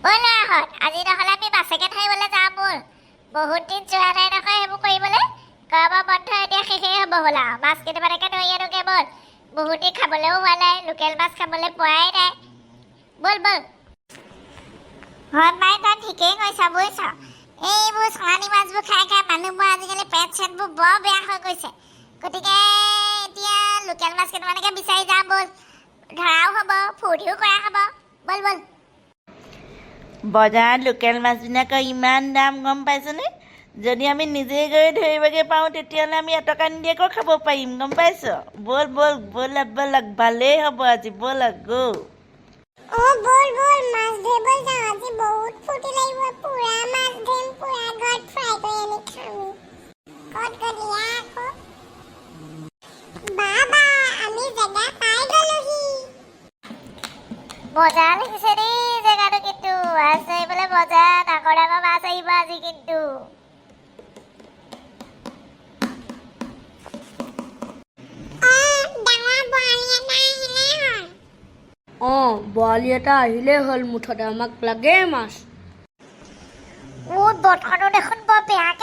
ব'ল ল'ৰাহঁত, আজি নহ'লে আমি মাছকে ধৰিবলৈ যাওঁ ব'ল। বহুত দিন যোৱা নাই নহয় সেইবোৰ কৰিবলৈ। গৰমৰ বন্ধ এতিয়া শেষেই হ'ব হ'ল আৰু, মাছ কেইটামানকে ধৰি আনোগৈ ব'ল। বহুত দিন খাবলৈও হোৱা নাই, লোকেল মাছ খাবলৈ পোৱাই নাই। ব'ল ব'ল। হয় মাই, তই ঠিকেই কৈছ বুজিছ। এইবোৰ চালানী মাছবোৰ খাই খাই মানুহবোৰ আজিকালি পেট চেটবোৰ বৰ বেয়া হৈ গৈছে। গতিকে এতিয়া লোকেল মাছ কেইটামানকে বিচাৰি যাওঁ ব'ল, ধৰাও হ'ব, ফূৰ্তিও কৰা হ'ব। ব'ল ব'ল। বজাৰত লোকেল মাছবিলাকৰ ইমান দাম, গম পাইছনে? যদি আমি নিজে গৈ ধৰিবগৈ পাৰোঁ, তেতিয়াহ'লে আমি এটকা নিদিয়াকৈ খাব পাৰিম, গম পাইছ? ব'ল ব'ল, ব'লক ব'লক, ভালেই হ'ব আজি, ব'লক গৌ। অ ব'ল ব'ল, মাছ ধৰিবলৈ যাওঁ। আজি বহুত ফূৰ্তি লাগিব। পুৰা মাছ ধৰিম, পুৰা ঘৰত ফ্ৰাই কৰি আনি খাম। ক'ত গ'লি আকৌ বাবা? আমি জেগা পাই গ'লোহি। মজা লাগিছে দেই জেগাটো কিন্তু। মাছ ধৰিবলৈ মজা, ডাঙৰ ডাঙৰ মাছ আহিব আজি কিন্তু। অঁ, বৰালি এটা আহিলেই হ'ল, মুঠতে আমাক লাগে মাছ। মোৰ বটখনো দেখোন বৰ বেয়াকে